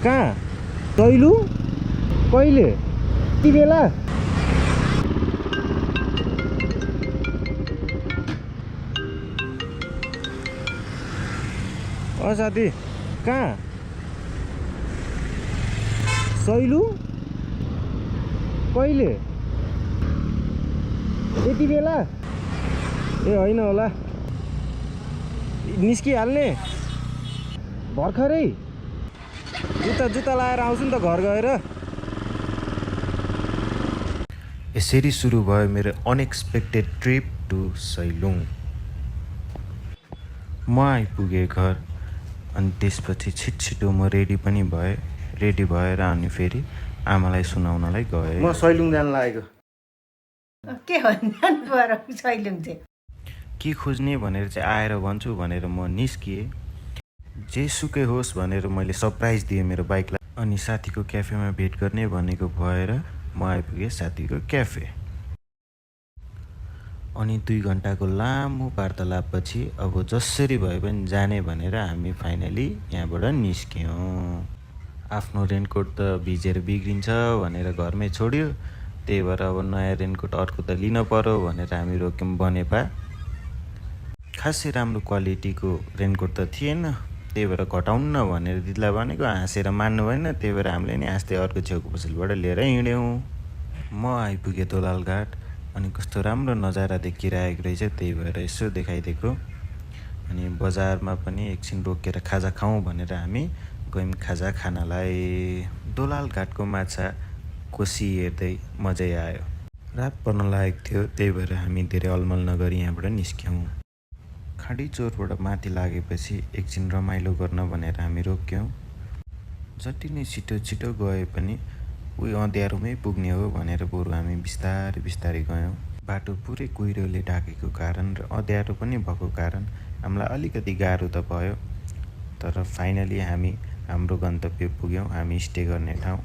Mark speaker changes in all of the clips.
Speaker 1: कहाँ दैलु कहिले यति बेला साथी कहाँ सैलु कहिले यति बेला ए होइन होला निस्किहाल्ने भर्खरै जुत्ता लाएर आउँछु नि त घर गएर। यसरी सुरु भयो मेरो अनएक्सपेक्टेड ट्रिप टु सैलुङ। म आइपुगेँ घर अनि त्यसपछि छिटो म रेडी पनि भएँ। रेडी भएर अनि फेरि आमालाई सुनाउनलाई गएँ। म सैलुङ जान लागेको।
Speaker 2: के भन्नु सैलुङ चाहिँ
Speaker 1: के खोज्ने भनेर चाहिँ आएर भन्छु भनेर म निस्किएँ। जेसुकै होस् भनेर मैले सरप्राइज दिएँ मेरो बाइकलाई। अनि साथीको क्याफेमा भेट गर्ने भनेको भएर म आइपुगेँ साथीको क्याफे। अनि 2 घन्टाको लामो वार्तालापपछि अब जसरी भए पनि जाने भनेर हामी फाइनली यहाँबाट निस्क्यौँ। आफ्नो रेनकोट त भिजेर बिग्रिन्छ भनेर घरमै छोड्यो। त्यही भएर अब नयाँ रेनकोट अर्को त लिन पर्यो भनेर हामी रोक्यौँ बनेपा। खासै राम्रो क्वालिटीको रेनकोट त थिएन। त्यही भएर घटाउन्न भनेर दिदीलाई भनेको हाँसेर मान्नु भएन। त्यही भएर हामीले नि हाँस्दै अर्को छेउको पसलबाट लिएर हिँड्यौँ। म आइपुगेँ दोलाल घाट। अनि कस्तो राम्रो नजारा देखिरहेको रहेछ। त्यही भएर यसो देखाइदिएको। अनि बजारमा पनि एकछिन रोकेर खाजा खाउँ भनेर हामी गयौँ खाजा खानलाई। दोलाल घाटको माछा कोसी हेर्दै मजै आयो। रात पर्न लागेको थियो। त्यही भएर हामी धेरै अलमल नगरी यहाँबाट निस्क्यौँ। खाडी चोरबाट माथि लागेपछि एकछिन रमाइलो गर्न भनेर हामी रोक्यौँ। जति नै छिटो गए पनि उही अँध्यारोमै पुग्ने हो भनेर बरु हामी बिस्तारै गयौँ। बाटो पुरै कुहिरोले ढाकेको कारण र अँध्यारो पनि भएको कारण हामीलाई अलिकति गाह्रो त भयो। तर फाइनली हामी हाम्रो गन्तव्य पुग्यौँ, हामी स्टे गर्ने ठाउँ।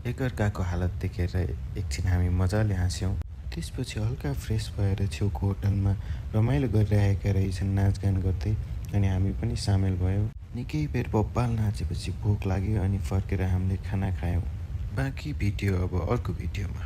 Speaker 1: एकअर्काको हालत देखेर एकछिन हामी मजाले हाँस्यौँ। त्यसपछि हल्का फ्रेस भएर छेउको होटलमा रमाइलो गरिरहेका रहेछन् नाचगान गर्दै। अनि हामी पनि सामेल भयौँ। निकै बेर बब्बाल नाचेपछि भोक लाग्यो अनि फर्केर हामीले खाना खायौँ। बाँकी भिडियो अब अर्को भिडियोमा।